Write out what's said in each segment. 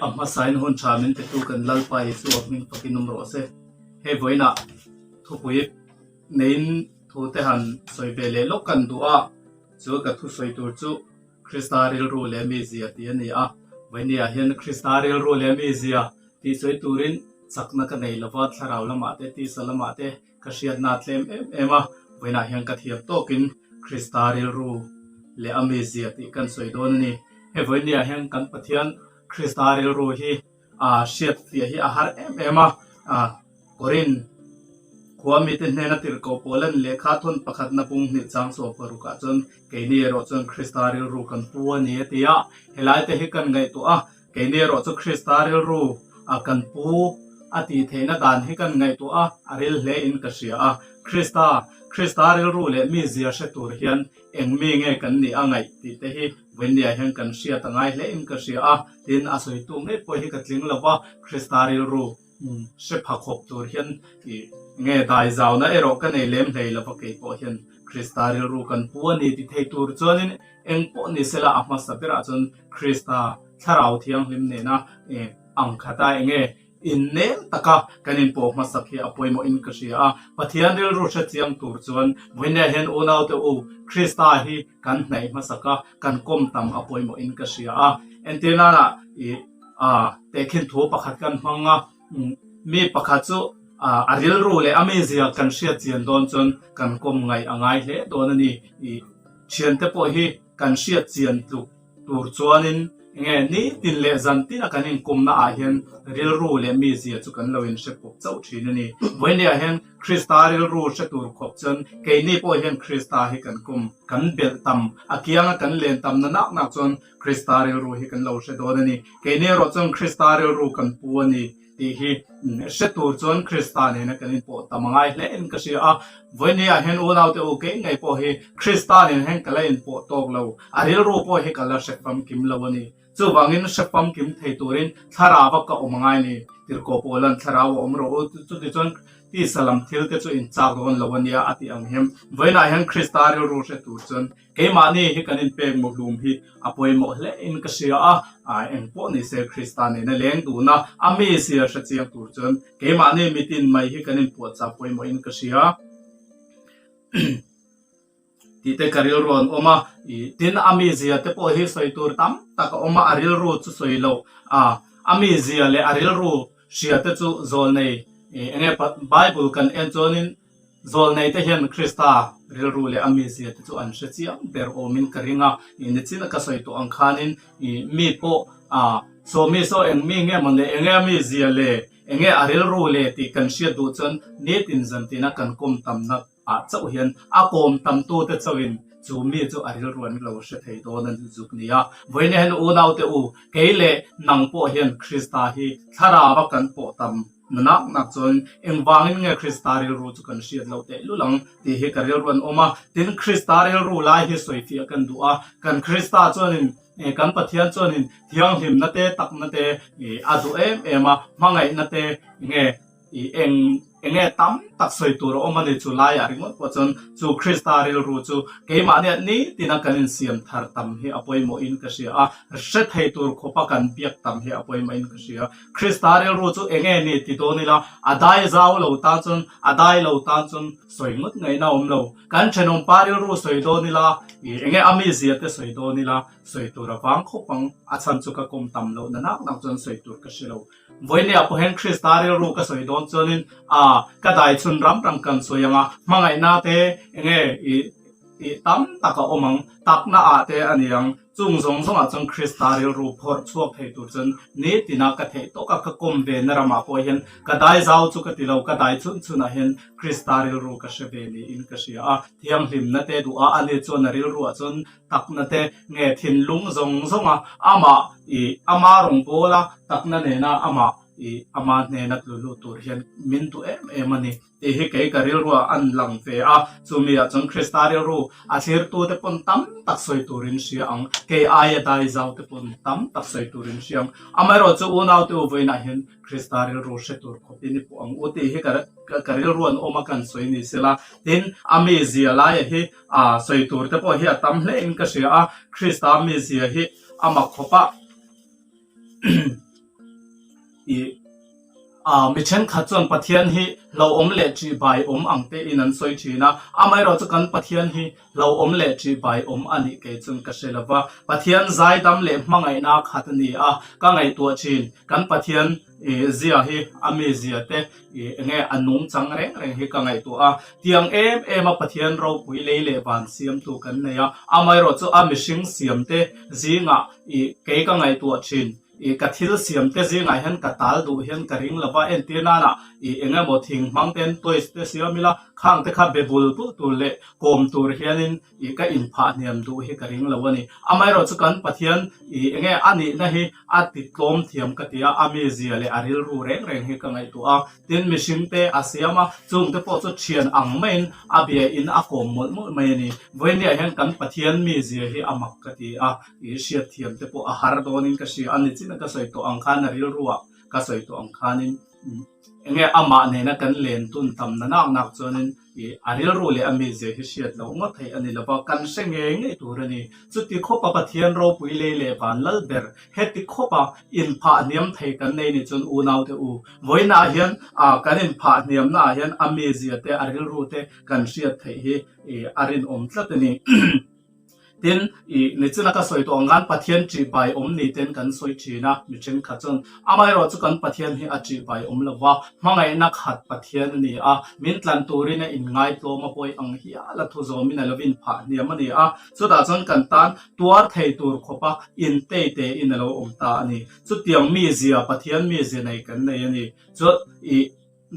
A hmasain hun tha min petu kan Lalpa Isua hming fakin awm rawh se. Hei vawiinah thupui neiin thu te han sawi ve leh lawk kan duh a, chu ka thu sawi tur chu Krista rilru leh mizia tih a ni a. Vawinia hian Krista rilru leh mizia tih sawi turin chakna ka nei lova, thlarau lamah te, tisa lamah te, Ka hriatna a tlem em em a, vawiinah hian ka thiam tawkin Krista rilru leh a mizia tih kan sawi dawn a ni. Hei vawiinniah hian kan Pathian Krista rilru hi a hriat fiah hi a har em em a, Korin khua mite hnena tirhkoh Paulan lehkha thawn pakhatna pung hnih chang sawm parukah chuan keini erawh chuan Krista rilru kan pu a ni a ti a, helai te hi kan ngaihtuah a, Keini erawh chu Krista rilru a kan pu a tih theihna dan hi kan ngaihtuah a, a ril hle in ka hria a. Krista, Krista rilru leh mizia hre tur hian eng mi nge kan nih a ngaih tih te hi vawinia hian kan hriat a ngai hle in ka hria a, tin a sawitu ngei pawh hi ka tling lo va, Krista rilru hre pha khawp tur hian ih nge dai zauna erawh ka nei lem hlei lo va kei pawh hian Krista rilru kan pu a ni ti thei tur chuanin eng pawh ni sela a hmasa berah chuan Krista Thlarau Thianghlim nena ang khata eng nge innel taka kan inpawh hmasak hi a pawimawhin ka hria a. Pathian rilru hre chiang tur chuan vawiinah hian unaute u Krista hi kan hnaih hmasak a, kan kawm tam a pawimawhin ka hria a. Entir nana ih tehkhin thu pakhat kan hmang a, mi pakhat chu a rilru leh a mizia kan hriat chian dawn chuan kan kawm ngaih a ngai hle dawn a ni. Ih thiante pawh hi kan hriat chian tluk tur chuanin enge nitin leh zan tina kan inkawmna ah hian rilru leh mizia chu kan lo inhre pawp chauh thin a ni. Vawinia hian Krista rilru hre tur khawp chuan keini pawh hian Krista hi kan kawm, kan belh tam, a kianga kan len tam na nak nak chuan Krista rilru hi kan lo hre dawn a ni. Keini erawh chuan Krista rilru kan pu a ni. Tih hi hre tur chuan Krista nena kan inpawh tam a ngai hle in ka hria a. Vawinia hian unaute u kei ngei pawh hi Krista nen hian ka la inpawh tawk lo, a rilru pawh hi ka la hre famkim lo a ni. Chuvangin hre famkim thei turin thlarau a ka awm a ngai ni. Tirhkoh Paula'n thlarau a awm rawh u, chutichuan tisa lam thil te chu inchak dawn lo a nia a tih ang hian vawiinah hian Krista rilru hre tur chuan Keimahni hi kan inpek muhlum hi a pawimawh hle in ka hria a, eng pawh ni se Krista nena leng duna a mi sia hre chiang tur chuan keimahni mitin mai hi kan inpuahchah pawimawh in ka hria tih te ka rilru an awm a, tin a mizia te pawh hi sawi tur tam tak a awm a, a rilru chu sawi loh a, a mizia leh a rilru hria te chu zawlnei enge Bible kan en chuanin Zawlnei te hian Krista rilru leh a mizia te chu an hre chiang ber awmin ka ring a, nichin a ka sawi tawh ang khanin mi pawh saw mi saw eng mi nge maw le, enge a mizia le, enge a rilru le tih kan hriat duh chuan nitin zantina kan kawm tamna ah chauh hian a kawm tamtu te chauhin chu mi chu a rilru an lo hre thei dawn a zuk nia. Vawiin hian unaute u, kei leh nang pawh hian Krista hi thlarau a kan pawh tam Na nak nak chuan engvangin nge Krista rilru chu kan hriat loh tehlul ang tih hi ka rilru an awm a. Tin, Krista rilru lai hi sawifiah kan duh a. Kan Krista chuanin, kan Pathian chuanin thianghlimna te, takna te a duh em em a, hmangaihna te nge eng enge tam tak sawi tur a awm a ni chu laiah ringawt pawh chuan chu Krista rilru chu keimahniah nitina kan insiam thar tam hi a pawimawhin ka hria a, hre thei tur khawpa kan biak tam hi a pawimawhin ka hria. Krista rilru chu eng nge ni ti dawn ila, a dai zau lo tan chuan, a dai lo tan chuan sawi ngawt ngaihna a awm lo. Kan thenawmpa rilru sawi dawn ila, ih eng nge a mizia te sawi dawn ila, sawi tur a vang khawp ang, a chhan chu ka kawm tam loh na nak nak chuan sawi tur ka hre lo. Vawinia pawh hian Krista rilru ka sawi dawn chuanin, a ka dai chhun ram ram kan sawi ang a, hmangaihna te eng nge ih ih tam tak a awm ang, takna ah te a ni ang. Chung zawng zawngah chuan Krista rilru phawrh chhuak thei tur chuan nitina ka theih tawk a, ka kawm ve na ramah pawh hian ka dai zau chu ka ti lo, ka dai chhun chhunah hian Krista rilru ka hre ve niin ka hria a. Thianghlimna te duh a, ani chuan a rilruah chuan takna te nge thinlung zawng zawnga amah ih ama rawngbawla takna nena amah ih ama hnena tlu lut tur hian min duh em em a ni. Tih hi kei ka rilruah an lang ve a, chumi ah chuan Krista rilru a thlirtute pawn tam tak sawi turin hria ang, kei aia dai zaute pawn tam tak sawi turin hria ang. Amaherawh chu unaute u vawiinah hian Krista rilru hre tur khawpin i puh ang u tih hi ka rilru an awm a kan sawi ni sela. Tin, a mizia laia hi a sawi tur te pawh hi a tam hle in ka hria a, Krista mizia hi a mak khawp a. Ih ah mi thenkhat chuan Pathian hi hlauhawm leh ṭihbai awm ang tein an sawi ṭhin a, amaherawhchu kan Pathian hi hlauhawm leh ṭihbai awm a nih kei chuan ka hre lo va. Pathian zaidam leh hmangaihna khat a ni a, ka ngaihtuah ṭhin. Kan Pathian ih zia hi a mizia te ih enge a nungchang reng reng hi ka ngaihtuah a. Tiang em em a Pathian ropui lei leh van siamtu kan nei a, amaherawhchu a mihring siamte zingah ih kei ka ngaihtuah ṭhin. Ih ka thil siam te zingah hian ka tal duh hian ka ring lo va, entir nana ih eng emaw thing hmang ten toys te siam ila khang te kha be bul bul tur leh kawm tur hianin ih ka inphah hniam duh hi ka ring lo a ni. Amaherawh chu kan Pathian ih eng nge a nihna hi a ti tlawm thiam ka ti a, a mizia leh a rilru reng reng hi ka ngaihtuah a, tin mihring te a siam a, chung te pawh chu thian ang maiin a bia in a kawm mawlh mawlh mai a ni. Vawinia hian kan Pathian mizia hi a mak ka ti a. I hriatthiam te pawh a har dawnin ka hria a, nichin a ka sawi tawh ang khan a rilruah ka sawi tawh ang khanin enge amah nena kan len dun tam na nak nak chuanin ih a rilru leh a mizia hi hriat loh ngawt theih a ni lo va, kan hre ngei ngei tur a ni. Chuti khawpa Pathian ropui lei leh van lal ber heti khawpa inphah hniam thei kan nei nih chuan unaute u, vawiinah hian ah kan inphah hniamnaah hian a mizia te a rilru te kan hriat theih hi ih a rinawm tlat a ni. Tin, ih nichina ka sawi tawh ang khan Pathian ṭihbai awm ni ten kan sawi ṭhin a, mi ṭhenkhat chuan amaherawh chu kan Pathian hi a ṭihbai awm lo va, hmangaihna khat Pathian a ni a, min tlan turin a inngaitlawm a pawi ang hial a thu zawmin a lo inphah hniam a ni a, chutah chuan kan tan tuar thei tur khawpa intei tein a lo awm ta a ni. Chutiang mizia, Pathian mizia nei kan nei a ni. Chu ih.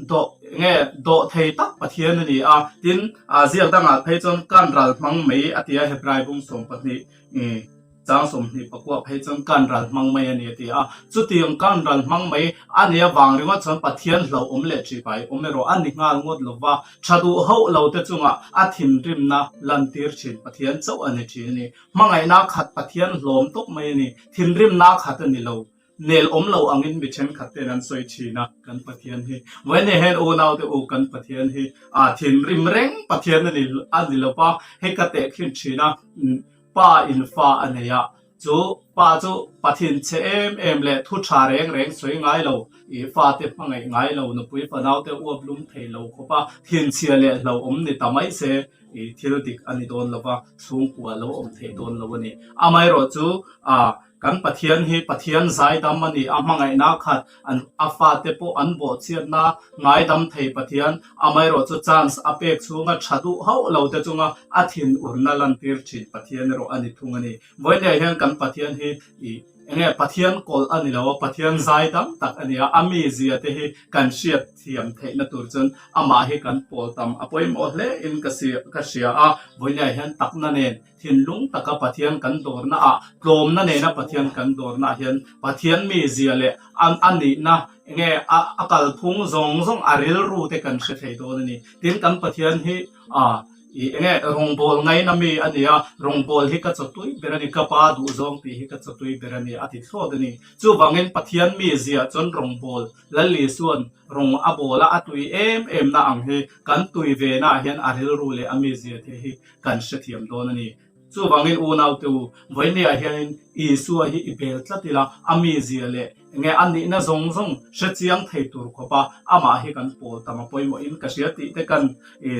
Dawh nge dawh thei tak Pathian a ni a, tin a ziak dangah phei chuan kan ral hmang mai a ti a, Hebrai bung 12 chang 24 phei chuan kan ral hmang mai a ni a ti a, chutiang kan ral hmang mai a nih avang ringawt chuan Pathian hlauhawm leh ṭihpai awm erawh a ni nghal ngawt lo va, ṭha duh hauh lo te chungah a thinrimna lantir ṭhin Pathian chauh a ni ṭhin a ni. Hmangaihna khat Pathian hlawm tawp mai a ni, thinrimna khat a ni lo. Nel awm lo angin mi thenkhat ten an sawi thin a, kan Pathian hi. Vawiin hian unau te u kan Pathian hi a thinrim reng Pathian a ni a ni lo va, hei ka tehkhin thin a, pa in fa a nei a, chu pa chu Pathin che em em leh thu tha reng reng sawi ngai lo, i fate hmangaih ngai lo, nupui fanau te uap lum thei lo khawp a, thinchhia leh hlauhawm ni ta mai se, i thil dik a ni dawn lo va, chhungkua lo awm thei dawn lo a ni. Amaherawh chu a Kan Pathian hi Pathian zaidam a ni a, hmangaihna khat an a fate pawh an bawhchhiatna ngaidam thei Pathian, amaherawh chu chance a pek chhunga tha duh hauh lo te chunga a thinurna lantir thin Pathian erawh a ni thung a ni. Vawinia hian kan Pathian hi ih enge Pathian kawlh a ni lo a, Pathian zaidam tak a ni a, a mizia te hi kan hriat thiam theihna tur chuan amah hi kan pawl tam a pawimawh hle in ka ka hria a, vawinia hian takna nen Thinlung taka Pathian kan dawrna ah, tlawmna nena Pathian kan dawrna ah hian Pathian mizia leh a a nihna enge a a kalphung zawng zawng a rilru te kan hre thei dawn a ni. Tin kan Pathian hi ah ih enge rawngbâwl ngaina mi a ni a, rawngbâwl hi ka chawtui ber a ni, ka pa duhzawng tih hi ka chawtui ber a ni a ti thlawt a ni. Chuvangin Pathian mizia chuan rawngbâwl Lal Isua'n rawng a bâwl a, a tui em em na ang hi kan tui ve na ah hian a rilru leh a mizia te hi kan hrethiam dawn a ni. Chuvangin unaute u, vawinia hianin Isua hi i bel tlat ila, a mizia leh enge a nihna zawng zawng hrechiang thei tur khawpa amah hi kan pawl tam a pawimawhin ka hria tih te kan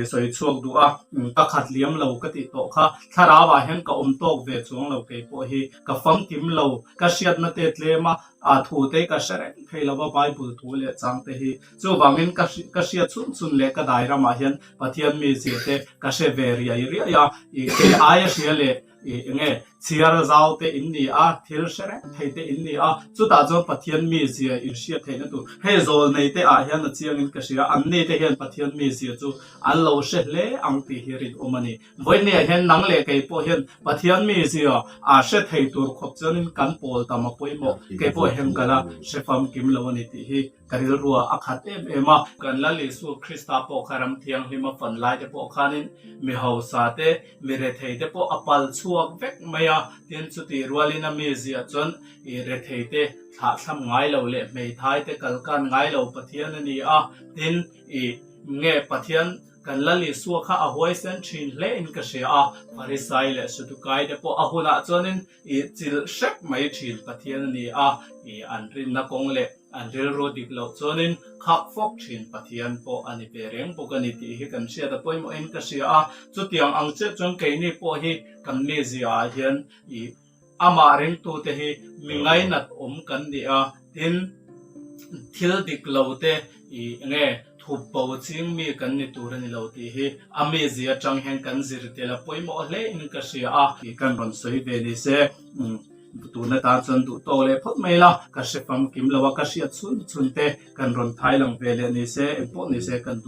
sawi chhuak duh a, ka khat liam lo ka tih tawh kha thlarauah hian ka awm tawk ve chuang lo kei pawh hi ka famkim lo, ka hriatna te tlem a, a thu te ka hre reng thei lo va Bible thu leh chang te hi. Chuvangin ka ka hriat chhun chhun leh ka dai ramah hian Pathian mizia te ka hre ve riai riai a, ih kei aia hria leh ih enge chhiar zau te in ni a, thil hre reng thei te in ni a, chutah chuan Pathian mizia in hriat theihna tur hei zawl nei te ah hian a chiangin ka hria, an ni te hian Pathian mizia chu an lo hre hle ang tih hi rinawm a ni. Vawinia hian nang leh kei pawh hian Pathian mizia a hre thei tur khawp chuanin kan pawl tam a pawimawh, kei pawh hian ka la hre famkim lo a ni tih hi ka rilrua a khat em em a. Kan Lal Isu Krista pawh kha ram thianghlim a fan lai te pawh khanin mi hausa te, mi rethei te pawh a pal chhuak vek mai a, tin chutih rualin a mizia chuan i rethei te thlahthlam ngai lo leh hmeithai te kalkan ngai lo Pathian a ni a, tin i nge Pathian. Kan Lal Isua kha a huaisen thin hle in ka hria a, Pharisai leh Sadukai te pawh a hunah chuanin i chilh hrep mai thin Pathian a ni a, i an rinna kawng leh an rilru dik loh chuanin khak fawk thin Pathian pawh a ni ve reng bawk a ni tih hi kan hriat a pawimawhin ka hria a. Chutiang ang chiah chuan keini pawh hi kan mizia ah hian i Amah ringtute hi mi ngainat awm kan ni a, tin, thil dik lo te i enge thup bo ching mi kan ni tur a ni lo tih hi a mizia atang hian kan zir tel a pawimawh hle in ka hria a. Kan rawn sawi ve ni se, tun atan chuan duh tawk leh phawt mai la, ka hre famkim lo a, ka hriat chhun chhun te kan rawn thai lang ve leh ni se, engpawh ni se kan duh.